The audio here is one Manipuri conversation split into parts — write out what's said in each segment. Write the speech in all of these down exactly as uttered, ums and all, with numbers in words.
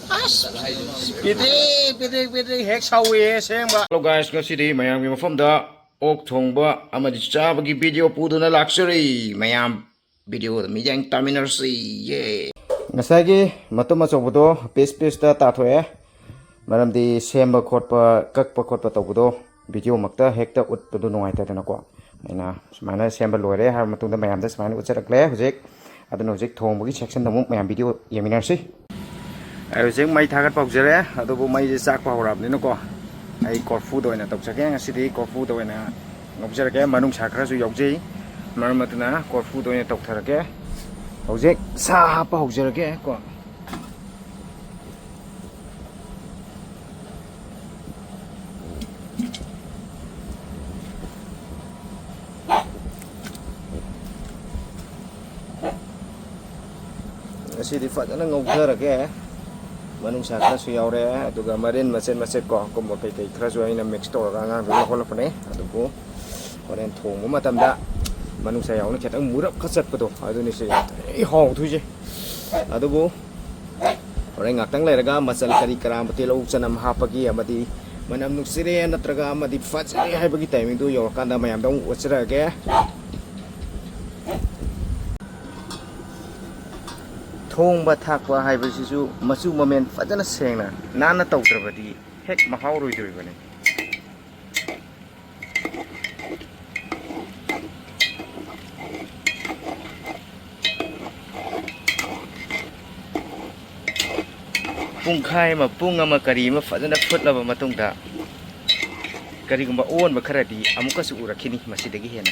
ꯑꯁ, ꯄꯤꯗ꯭ꯔꯤꯛ ꯄꯤꯗ꯭ꯔꯤꯛ ꯄꯤꯗ꯭ꯔꯤꯛ ꯍꯦꯛ ꯁꯧꯏꯍꯦ ꯑꯁꯦꯡꯕ꯫ Hello guys, ꯉꯁꯤꯗꯤ ꯃꯌꯥꯝꯒꯤ ꯃꯐꯝꯗ ꯑꯣꯛ ꯊꯣꯡꯕ ꯑꯃꯗꯤ ꯆꯥꯕꯒꯤ video ꯄꯨꯗꯨꯅ ꯂꯥꯛꯆꯔꯤ꯫ ꯃꯌꯥꯝ video ꯗ ꯃꯤꯠꯌꯦꯡ ꯇꯥꯃꯤꯟꯅꯔꯁꯤ꯫ ꯌꯦ꯫ ꯉꯁꯥꯏꯒꯤ ꯃꯇꯨꯝ ꯑꯆꯧꯕꯗꯣ piece piece ꯇ ꯇꯥꯊꯣꯛꯑꯦ, ꯃꯔꯝꯗꯤ ꯁꯦꯝꯕ ꯈꯣꯠꯄ, ꯀꯛꯄ ꯈꯣꯠꯄ ꯇꯧꯕꯗꯣ video ꯃꯛꯇ ꯍꯦꯛꯇ ꯎꯠꯄꯗꯨ ꯅꯨꯡꯉꯥꯏꯇꯗꯅꯀꯣ, ꯑꯩꯅ ꯁꯨꯃꯥꯏꯅ ꯁꯦꯝꯕ ꯂꯣꯏꯔꯦ ꯍꯥꯏꯔꯕ ꯃꯇꯨꯡꯗ ꯃꯌꯥꯝꯗ ꯁꯨꯃꯥꯏꯅ ꯎꯠꯆꯔꯛꯂꯦ꯫ ꯍꯧꯖꯤꯛ, ꯑꯗꯨꯅ ꯍꯧꯖꯤꯛ ꯊꯣꯡꯕꯒꯤ section ꯗ ꯑꯃꯨꯛ ꯃꯌꯥꯝ video ꯌꯦꯡꯃꯤꯟꯅꯔꯁꯤ꯫ ꯑꯩ ꯍꯧꯖꯤꯛ ꯃꯩ ꯊꯥꯒꯠꯄ ꯍꯧꯖꯔꯦ, ꯑꯗꯨꯕꯨ ꯃꯩꯁꯦ ꯆꯥꯛꯄ ꯍꯧꯔꯛꯑꯕꯅꯤꯅꯀꯣ, ꯑꯩ ꯀꯣꯔꯐꯨꯗ ꯑꯣꯏꯅ ꯇꯧꯖꯒꯦ꯫ ꯉꯁꯤꯗꯤ ꯀꯣꯔꯐꯨꯗ ꯑꯣꯏꯅ ꯉꯧꯖꯔꯒꯦ꯫ ꯃꯅꯨꯡꯁꯥ ꯈꯔꯁꯨ ꯌꯥꯎꯖꯩ, ꯃꯔꯝ ꯑꯗꯨꯅ ꯀꯣꯔꯐꯨꯗ ꯑꯣꯏꯅ ꯇꯧꯊꯔꯒꯦ꯫ ꯍꯧꯖꯤꯛ ꯁꯥ ꯍꯥꯞꯄ ꯍꯧꯖꯔꯒꯦ ꯀꯣ꯫ ꯉꯁꯤꯗꯤ ꯐꯖꯅ ꯉꯧꯊꯔꯒꯦ꯫ ꯃꯅꯨꯡꯁꯥ ꯈꯔꯁꯨ ꯌꯥꯎꯔꯦ, ꯑꯗꯨꯒ ꯃꯔꯤꯟ ꯃꯆꯦꯠ ꯃꯆꯦꯠ ꯀꯣ, ꯀꯨꯝꯕ ꯀꯩꯀꯩ ꯈꯔꯁꯨ ꯑꯩꯅ mix ꯇꯧꯔꯒ ꯑꯉꯥꯡꯗꯨꯅ ꯍꯣꯠꯂꯛꯄꯅꯦ꯫ ꯑꯗꯨꯕꯨ ꯍꯣꯔꯦꯟ ꯊꯣꯡꯕ ꯃꯇꯝꯗ ꯃꯅꯨꯡꯁꯥ ꯌꯥꯎꯅ ꯈꯤꯇꯪ ꯃꯨꯔꯞ ꯈꯠꯆꯠꯄꯗꯣ, ꯑꯗꯨꯅꯤ ꯁꯤ ꯌꯥꯝ ꯊꯤ ꯍꯥꯎꯗꯣꯏꯁꯦ꯫ ꯑꯗꯨꯕꯨ ꯍꯣꯔꯦꯟ ꯉꯥꯛꯇꯪ ꯂꯩꯔꯒ ꯃꯆꯜ ꯀꯔꯤ ꯀꯔꯥ, ꯇꯤꯜꯍꯧ ꯆꯅꯝ ꯍꯥꯞꯄꯒꯤ ꯑꯃꯗꯤ ꯃꯅꯝ ꯅꯨꯡꯁꯤꯔꯦ ꯅꯠꯇ꯭ꯔꯒ ꯑꯃꯗꯤ ꯐꯖꯔꯦ ꯍꯥꯏꯕꯒꯤ timing ꯗꯨ ꯌꯧꯔꯀꯥꯟꯗ ꯃꯌꯥꯝꯗ ꯑꯃꯨꯛ ꯎꯠꯆꯔꯛꯑꯒꯦ꯫ ꯊꯣꯡꯕ ꯊꯥꯛꯄ ꯍꯥꯏꯕꯁꯤꯁꯨ ꯃꯆꯨ ꯃꯃꯦꯟ ꯐꯖꯅ ꯁꯦꯡꯅ ꯅꯥꯟꯅ ꯇꯧꯗ꯭ꯔꯕꯗꯤ ꯍꯦꯛ ꯃꯍꯥꯎꯔꯣꯏꯗꯣꯔꯤꯕꯅꯤ꯫ ꯄꯨꯡꯈꯥꯏ ꯑꯃ, ꯄꯨꯡ ꯑꯃ, ꯀꯔꯤ ꯑꯃ ꯐꯖꯅ ꯐꯨꯠꯂꯕ ꯃꯇꯨꯡꯗ, ꯀꯔꯤꯒꯨꯝꯕ ꯑꯣꯟꯕ ꯈꯔꯗꯤ ꯑꯃꯨꯛꯀꯁꯨ ꯎꯔꯛꯈꯤꯅꯤ ꯃꯁꯤꯗꯒꯤ ꯍꯦꯟꯅ꯫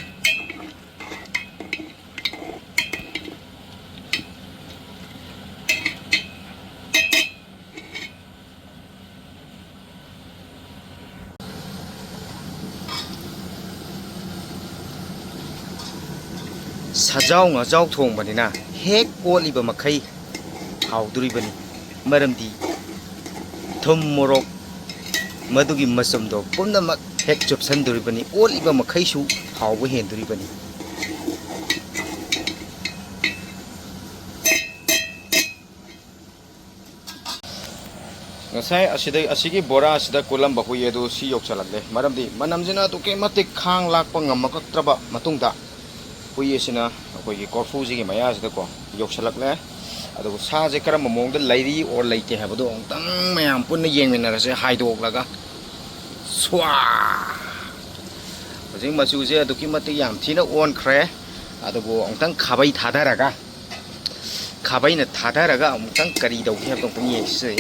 ꯁꯖꯥꯎ ꯉꯥꯖꯥꯎ ꯊꯣꯡꯕꯅꯤꯅ ꯍꯦꯛ ꯑꯣꯠꯂꯤꯕ ꯃꯈꯩ ꯍꯥꯎꯗꯣꯔꯤꯕꯅꯤ, ꯃꯔꯝꯗꯤ ꯊꯨꯝ, ꯃꯣꯔꯣꯛ, ꯃꯗꯨꯒꯤ ꯃꯆꯨꯝꯗꯣ ꯄꯨꯝꯅꯃꯛ ꯍꯦꯛ ꯆꯨꯞꯁꯟꯗꯣꯔꯤꯕꯅꯤ, ꯑꯣꯠꯂꯤꯕ ꯃꯈꯩꯁꯨ ꯍꯥꯎꯕ ꯍꯦꯟꯗꯣꯔꯤꯕꯅꯤ꯫ ꯉꯁꯥꯏ ꯑꯁꯤꯗ, ꯑꯁꯤꯒꯤ ꯕꯣꯔꯥ ꯑꯁꯤꯗ ꯀꯨꯜꯂꯝꯕ ꯍꯨꯏ ꯑꯗꯨ ꯁꯤ ꯌꯧꯁꯜꯂꯛꯂꯦ꯫ ꯃꯔꯝꯗꯤ ꯃꯅꯝꯁꯤꯅ ꯑꯗꯨꯛꯀꯤ ꯃꯇꯤꯛ ꯈꯥꯡ ꯂꯥꯛꯄ ꯉꯝꯃꯛꯇ꯭ꯔꯕ ꯃꯇꯨꯡꯗ, ꯍꯨꯏ ꯑꯁꯤꯅ ꯑꯩꯈꯣꯏꯒꯤ ꯀꯣꯔꯐꯨꯁꯤꯒꯤ ꯃꯌꯥꯁꯤꯗꯀꯣ ꯌꯧꯁꯜꯂꯛꯂꯦ꯫ ꯑꯗꯨꯕꯨ ꯁꯥꯁꯦ ꯀꯔꯝꯕ ꯃꯑꯣꯡꯗ ꯂꯩꯔꯤ or ꯂꯩꯇꯦ ꯍꯥꯏꯕꯗꯣ ꯑꯃꯨꯛꯇꯪ ꯃꯌꯥꯝ ꯄꯨꯟꯅ ꯌꯦꯡꯃꯤꯟꯅꯔꯁꯦ, ꯍꯥꯏꯗꯣꯛꯂꯒ꯫ ꯁ꯭ꯋꯥ! ꯍꯧꯖꯤꯛ ꯃꯆꯨꯁꯦ ꯑꯗꯨꯛꯀꯤ ꯃꯇꯤꯛ ꯌꯥꯝ ꯊꯤꯅ ꯑꯣꯟꯈ꯭ꯔꯦ꯫ ꯑꯗꯨꯕꯨ ꯑꯃꯨꯛꯇꯪ ꯈꯥꯕꯩ ꯊꯥꯗꯔꯒ, ꯈꯥꯕꯩꯅ ꯊꯥꯗꯔꯒ ꯑꯃꯨꯛꯇꯪ ꯀꯔꯤ ꯇꯧꯒꯦ ꯍꯥꯏꯕꯗꯣ ꯑꯃꯨꯛꯇꯪ ꯌꯦꯡꯁꯤ꯫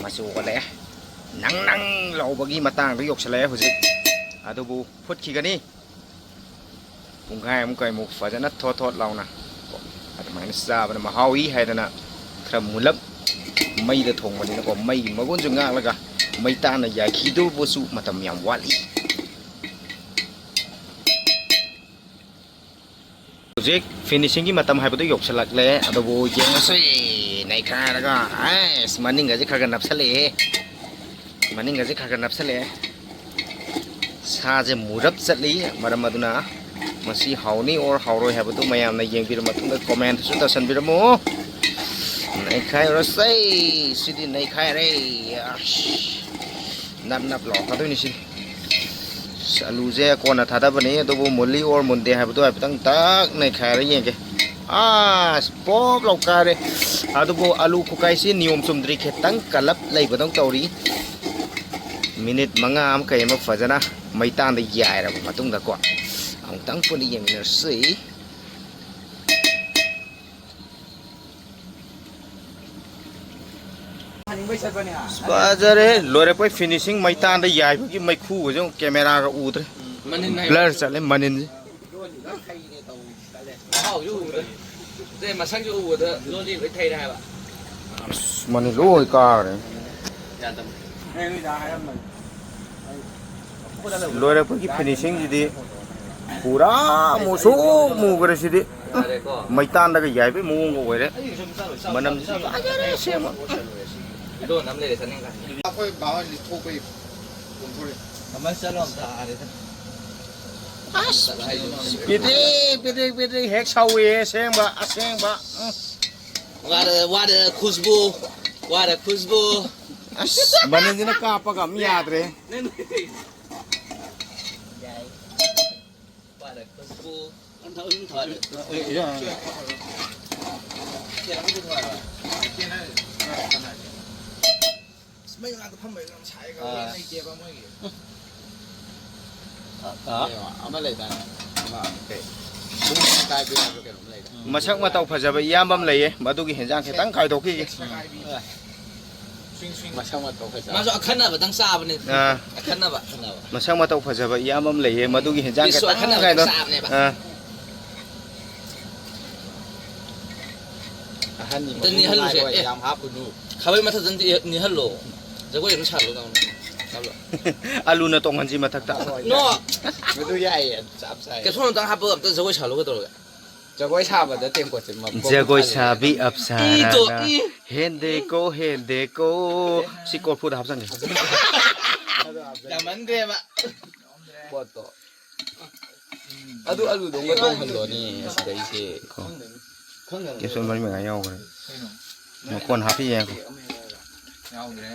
ꯃꯆꯨ ꯑꯣꯜꯂꯛꯑꯦ꯫ ꯅꯪ ꯅꯪ ꯂꯥꯎꯕꯒꯤ ꯃꯇꯥꯡꯗ ꯌꯧꯁꯜꯂꯛꯑꯦ ꯍꯧꯖꯤꯛ꯫ ꯑꯗꯨꯕꯨ ꯐꯨꯠꯈꯤꯒꯅꯤ꯫ ꯄꯨꯡꯈꯥꯏꯃꯨꯛ ꯀꯩꯃꯨꯛ ꯐꯖꯅ ꯊꯣꯠ ꯊꯣꯠ ꯂꯥꯎꯅ꯫ ꯑꯗꯨꯃꯥꯏꯅ ꯆꯥꯕꯅ ꯃꯍꯥꯎꯏ ꯍꯥꯏꯗꯅ ꯈꯔ ꯃꯨꯜꯂꯞ ꯃꯩꯗ ꯊꯣꯡꯕꯅꯤꯅꯀꯣ, ꯃꯩꯒꯤ ꯃꯒꯨꯟꯁꯨ ꯉꯥꯛꯂꯒ ꯃꯩ ꯇꯥꯅ ꯌꯥꯏꯈꯤꯗꯧꯕꯁꯨ ꯃꯇꯝ ꯌꯥꯝ ꯋꯥꯠꯂꯤ꯫ ꯍꯧꯖꯤꯛ ꯐꯤꯅꯤꯁꯤꯡꯒꯤ ꯃꯇꯝ ꯍꯥꯏꯕꯗꯨ ꯌꯧꯁꯤꯜꯂꯛꯂꯦ, ꯑꯗꯨꯕꯨ ꯌꯦꯡꯉꯁꯦ꯫ ꯅꯩꯈꯥꯏꯔꯒ ꯑꯁ ꯃꯅꯤꯡꯒꯁꯦ ꯈꯔ ꯈꯔ ꯅꯞꯁꯜꯂꯛꯑꯦ꯫ ꯃꯅꯤꯡꯒꯁꯦ ꯈꯔ ꯈꯔ ꯅꯞꯁꯜꯂꯛꯑꯦ꯫ ꯁꯥꯁꯦ ꯃꯨꯔꯞ ꯆꯠꯂꯤ꯫ ꯃꯔꯝ ꯑꯗꯨꯅ ꯃꯁꯤ ꯍꯥꯎꯅꯤ or ꯍꯥꯎꯔꯣꯏ ꯍꯥꯏꯕꯗꯨ ꯃꯌꯥꯝꯅ ꯌꯦꯡꯕꯤꯔ ꯃꯇꯨꯡꯗ comment ꯁꯨ ꯇꯧꯁꯟꯕꯤꯔꯝꯃꯨ꯫ ꯅꯩꯈꯥꯏꯔꯁꯦ꯫ ꯁꯤꯗꯤ ꯅꯩꯈꯥꯏꯔꯦ꯫ ꯑꯁ, ꯅꯞ ꯅꯞ ꯂꯥꯎꯔꯛꯀꯗꯣꯏꯅꯤ ꯁꯤꯗꯤ꯫ ꯑꯁ, ꯑꯂꯨꯁꯦ ꯀꯣꯟꯅ ꯊꯥꯗꯕꯅꯤ, ꯑꯗꯨꯕꯨ ꯃꯨꯜꯂꯤ or ꯃꯨꯟꯗꯦ ꯍꯥꯏꯕꯗꯣ ꯍꯥꯏꯐꯦꯠꯇꯪ ꯇꯛ ꯅꯩꯈꯥꯏꯔ ꯌꯦꯡꯒꯦ꯫ ꯑꯁ, ꯄꯣꯞ ꯂꯥꯎ ꯀꯥꯔꯦ꯫ ꯑꯗꯨꯕꯨ ꯑꯂꯨ ꯈꯨꯀꯥꯏꯁꯤ ꯅꯤꯌꯣꯝ ꯆꯨꯝꯗ꯭ꯔꯤ, ꯈꯤꯇꯪ ꯀꯜꯂꯞ ꯂꯩꯕꯗꯧ ꯇꯧꯔꯤ꯫ ꯃꯤꯅꯤꯠ ꯃꯉꯥ ꯑꯃ ꯀꯩ ꯑꯃ ꯐꯖꯅ ꯃꯩꯇꯥꯟꯗ ꯌꯥꯏꯔꯕ ꯃꯇꯨꯡꯗꯀꯣ, ꯑꯃꯨꯛꯇꯪ ꯄꯨꯟꯅ ꯌꯦꯡꯃꯤꯟꯅꯔꯁꯤ꯫ ꯐꯖꯔꯦ꯫ ꯂꯣꯏꯔꯛꯄꯩ finishing, ꯃꯩꯇꯥꯟꯗ ꯌꯥꯏꯕꯒꯤ ꯃꯩꯈꯨꯒꯁꯦ ꯑꯃꯨꯛ camera ꯒ ꯎꯗ꯭ꯔꯦ꯫ ꯃꯅꯤꯟ ꯍꯥꯏꯕ꯫ Blur ꯆꯠꯂꯦ ꯃꯅꯤꯟꯁꯦ꯫ ꯃꯍꯥꯎꯁꯨ ꯎꯗ꯭ꯔꯦ꯫ ꯑꯗꯩ ꯃꯁꯛꯁꯨ ꯎꯕꯗ ꯂꯣꯜꯂꯤ ꯂꯣꯏ ꯊꯩꯔꯦ ꯍꯥꯏꯕ꯫ ꯑꯁ, ꯃꯅꯤꯟ ꯂꯣꯏ ꯀꯥꯈ꯭ꯔꯦ꯫ ꯌꯥꯗꯕꯅꯤ꯫ ꯂꯣꯏꯔꯛꯄꯒꯤ finishing ꯁꯤꯗꯤ ꯄꯨꯔꯥ ꯃꯨꯁꯨꯛ ꯃꯨꯈ꯭ꯔꯦ ꯁꯤꯗꯤ꯫ ꯌꯥꯔꯦꯀꯣ꯫ ꯃꯩꯇꯥꯟꯗꯒ ꯌꯥꯏꯕꯩ ꯃꯑꯣꯡꯒ ꯑꯣꯏꯔꯦ꯫ ꯃꯅꯝꯁꯤꯁꯨ ꯐꯖꯔꯦ ꯑꯁꯦꯡꯕ꯫ ꯂꯣꯟ ꯑꯃ ꯂꯩꯔꯦ ꯆꯥꯅꯤꯡꯉꯥꯏ꯫ ꯑꯩꯈꯣꯏ ꯕꯥ ꯍꯣꯏ ꯂꯤꯊꯣꯛꯄꯩ ꯀꯣꯟꯊꯣꯔꯛꯑꯦ꯫ ꯀꯃꯥꯏꯅ ꯆꯠꯂꯣ ꯑꯝꯇ ꯑꯥꯗ꯫ ꯑꯁ, ꯄꯤꯗ꯭ꯔꯤꯛ, ꯄꯤꯗ꯭ꯔꯤꯛ, ꯄꯤꯗ꯭ꯔꯤꯛ ꯍꯦꯛ ꯁꯧꯏ, ꯑꯁꯦꯡꯕ, ꯑꯁꯦꯡꯕ꯫ ꯎꯝ꯫ What a, what a Khushbu, what a Khushbu. ꯑꯁ, ꯃꯅꯤꯟꯁꯤꯅ ꯀꯥꯞꯄꯒ ꯑꯝ ꯌꯥꯗ꯭ꯔꯦ꯫ What a Khushbu. ꯃꯩ ꯃꯅꯥꯛꯇ ꯐꯝꯕꯩ ꯌꯥꯝ ꯁꯥꯏ꯫ ꯑꯥ꯫ ꯂꯩꯇꯦꯕ ꯃꯣꯏꯒꯤ꯫ ꯑꯥ꯫ ꯑꯃ ꯂꯩꯗꯥꯏꯅꯦ? ꯑꯃ ꯀꯩ? ꯁꯨꯝ ꯀꯥꯏꯕꯤ ꯍꯥꯏꯕ꯭ꯔꯥ ꯀꯩꯅꯣꯝ ꯂꯩꯗꯥꯏ? ꯃꯁꯛ ꯃꯇꯧ ꯐꯖꯕ ꯏꯌꯥꯝꯕ ꯑꯃ ꯂꯩꯌꯦ, ꯃꯗꯨꯒꯤ ꯍꯦꯟꯖꯥꯡ ꯈꯤꯇꯪ ꯈꯥꯏꯗꯣꯛꯈꯤꯒꯦ꯫ ꯑꯥ꯫ Sewing sewing. ꯃꯁꯛ ꯃꯇꯧ ꯐꯖꯕ꯫ ꯃꯥꯁꯨ ꯑꯈꯟꯅꯕꯗꯪ ꯆꯥꯕꯅꯦ꯫ ꯑꯥ꯫ ꯑꯈꯟꯅꯕ, ꯑꯈꯟꯅꯕ꯫ ꯃꯁꯛ ꯃꯇꯧ ꯐꯖꯕ ꯏꯌꯥꯝꯕ ꯑꯃ ꯂꯩꯌꯦ, ꯃꯗꯨꯒꯤ ꯍꯦꯟꯖꯥꯡ ꯄꯤꯁꯁꯨ ꯈꯤꯇꯪ ꯑꯈꯟꯅꯕꯗꯪ ꯈꯥꯏꯗꯣꯛ-, ꯆꯥꯕꯅꯦꯕ꯫ ꯑꯥ꯫ ꯑꯍꯟꯅꯤ ꯑꯝꯇ ꯃꯕꯨꯡ ꯅꯤꯍꯜꯂꯨꯁꯦ, ꯅꯥꯏꯔꯣꯏ, ꯑꯦ꯫ ꯌꯥꯝ ꯍꯥꯞꯄꯨꯅꯨ꯫ ꯈꯥꯕꯩ ꯃꯊꯛꯇ ꯑꯝꯇ ꯅꯤꯍꯜꯂꯣ꯫ ꯖꯒꯣꯏ ꯑꯗꯨꯝ ꯁꯥꯍꯜꯂꯣ ꯇꯥꯃꯣ꯫ ꯁꯥꯍꯜꯂꯣ꯫ ꯑꯂꯨꯅ ꯇꯣꯡꯍꯟꯁꯤ ꯃꯊꯛꯇ꯫ ꯅꯣ! ꯃꯗꯨ ꯌꯥꯏꯌꯦ, ꯆꯞ ꯆꯥꯏꯌꯦ꯫ ꯀꯦꯞꯁꯣꯟ ꯑꯝꯇꯪ ꯍꯥꯞꯄꯒ ꯑꯝꯇ ꯖꯒꯣꯏ ꯁꯥꯍꯜꯂꯨ ꯀꯩꯗꯧꯔꯒꯦ? ꯖꯒꯣꯏ ꯁꯥꯕꯗ ꯇꯦꯡꯀꯣꯠꯁꯦ ꯃ-, ꯃꯕꯨꯛ ꯖꯒꯣꯏ ꯊꯜꯂꯦ꯫ ꯁꯥꯕꯤ ꯑꯞꯁꯔꯥꯅ꯫ ꯏꯗꯣ, ꯏ꯫ ꯍꯦꯟꯗꯦꯀꯣ, ꯍꯦꯟꯗꯦꯀꯣ꯫ ꯁꯤ ꯀꯣꯔꯐꯨꯗ ꯍꯥꯞꯆꯟꯒꯦ꯫ ꯌꯥꯝꯃꯟꯈ꯭ꯔꯦꯕ꯫ ꯄꯣꯠꯇꯣ꯫ ꯑꯗꯨ ꯑꯂꯨꯗꯣ ꯑꯃꯨꯛꯀ ꯇꯣꯡꯍꯜꯂꯣꯅꯦ ꯑꯁꯤꯗꯩꯁꯦ꯫ ꯀꯣ꯫ ꯀꯦꯞꯁꯨꯜ ꯃꯔꯤ ꯃꯉꯥ ꯌꯥꯎꯈ꯭ꯔꯦ꯫ ꯀꯩꯅꯣ? ꯃꯈꯣꯟ ꯍꯥꯞꯄꯤ ꯌꯦꯡꯉꯣ꯫ ꯌꯥꯎꯗ꯭ꯔꯦ꯫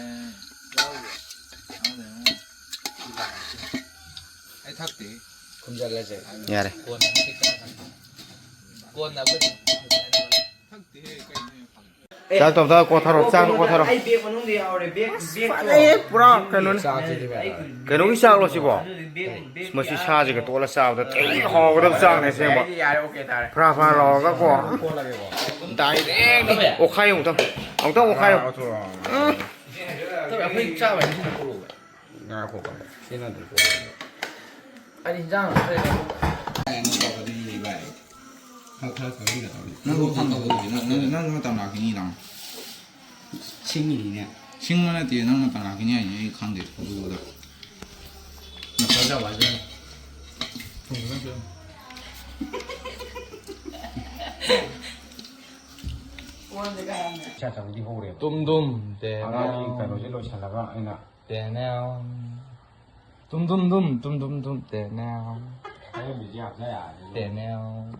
ꯌꯥꯎꯗ꯭ꯔꯦ꯫ ꯑꯩ ꯊꯛꯇꯦ꯫ ꯈꯨꯝꯖꯤꯜꯂꯁꯦ꯫ ꯌꯥꯔꯦ꯫ ꯀꯣꯟꯅ ꯑꯩꯈꯣꯏ ꯊꯛꯇꯦꯍꯦ, ꯀꯩꯅꯣ? ꯆꯥꯛ ꯇꯧ, ꯇꯧ, ꯀꯣꯊꯔꯣ, ꯆꯥꯛ ꯀꯣꯊꯔꯣ꯫ ꯑꯩ ꯕꯦꯒ ꯃꯅꯨꯡꯗ ꯌꯥꯎꯔꯦ, ꯕꯦꯒ, ꯕꯦꯒ ꯐꯖꯩꯍꯦ, ꯄꯨꯔꯥ ꯀꯩꯅꯣꯅꯦ꯫ ꯆꯥꯛꯁꯤꯗꯤ ꯀꯩꯅꯣ? ꯀꯩꯅꯣꯒꯤ ꯆꯥꯛꯂꯣ ꯁꯤꯕꯣ? ꯑꯗꯨꯗꯤ ꯕꯦꯒ, ꯕꯦꯒ ꯃꯁꯤ ꯁꯥꯁꯤꯒ ꯇꯣꯠꯂ ꯆꯥꯕꯗ ꯊꯤ ꯍꯥꯎꯒꯗꯕ ꯆꯥꯛꯅꯦ ꯑꯁꯦꯡꯕ꯫ ꯌꯥꯔꯦ, ꯌꯥꯔꯦ, ꯑꯣꯀꯦ, ꯇꯥꯔꯦ꯫ ꯐ꯭ꯔꯥ ꯐ꯭ꯔꯥ ꯂꯥꯎꯔꯒꯀꯣ꯫ ꯀꯣꯜꯂꯒꯦꯀꯣ꯫ ꯗꯥꯏꯔꯦꯛꯅꯤ꯫ ꯑꯣꯈꯥꯏꯌꯨ ꯑꯃꯨꯛꯇꯪ꯫ ꯑꯃꯨꯛꯇꯪ ꯑꯣꯈꯥꯏꯌꯨ꯫ ꯇꯧꯔꯦ, ꯑꯩꯈꯣꯏ ꯆꯥꯕ ꯍꯥꯏꯅ ꯁꯤꯅ ꯀꯣꯜꯂꯣ꯫ ꯉꯥꯏꯈꯣꯀꯣ꯫ ꯁꯤꯅ ꯑꯗꯨꯝ ꯀꯣꯜꯂꯒꯦ꯫ ꯑꯩꯗꯤ ꯍꯤꯟꯖꯥꯡ ꯑꯝꯇ ꯂꯩꯔꯛꯑꯣ꯫ ꯀꯩꯅꯣ ꯇꯧꯔꯗꯤ ꯚꯥꯏ꯫ ꯈꯔ, ꯈꯔ ꯈꯪꯍꯟꯒꯗꯕꯅꯤ꯫ ꯅꯪ ꯈꯪꯗꯕꯗꯨꯗꯤ ꯅꯪ, ꯅꯪ, ꯅꯪ ꯃꯇꯝ ꯂꯥꯛꯈꯤꯅꯤ ꯅꯪ꯫ ꯁꯤꯡꯉꯤꯅꯤꯅꯦ꯫ ꯁꯤꯡꯕ ꯅꯠꯇꯦ, ꯅꯪ ꯃꯇꯝ ꯂꯥꯛꯈꯤꯅꯤ ꯍꯥꯏꯁꯦ ꯑꯩ ꯈꯪꯗꯦ꯫ ꯑꯗꯨꯗ꯫ ꯉꯁꯥꯏ ꯆꯥꯕ ꯍꯥꯏꯗꯨꯅ꯫ ꯊꯨꯝ ꯈꯤꯇꯪ ꯄꯤꯔꯝꯃꯨ꯫ ꯏꯁꯥ ꯆꯥꯕꯗꯤ ꯍꯧꯔꯦꯕ꯫ ꯇꯨꯝ ꯇꯨꯝ ꯇꯦꯅꯦ꯫ ꯑꯉꯥꯡꯒꯤ ꯀꯩꯅꯣꯁꯦ ꯂꯣꯏꯁꯤꯜꯂꯒ ꯑꯩꯅ ꯇꯦꯅꯦ꯫ ꯇꯨꯝ ꯇꯨꯝ ꯇꯨꯝ, ꯇꯨꯝ ꯇꯨꯝ ꯇꯨꯝ ꯇꯦꯅꯦ꯫ ꯍꯥꯏꯔꯝꯃꯤꯁꯦ ꯌꯥꯝ ꯆꯥ ꯌꯥꯔꯦ꯫ ꯇꯦꯅꯦꯜ꯫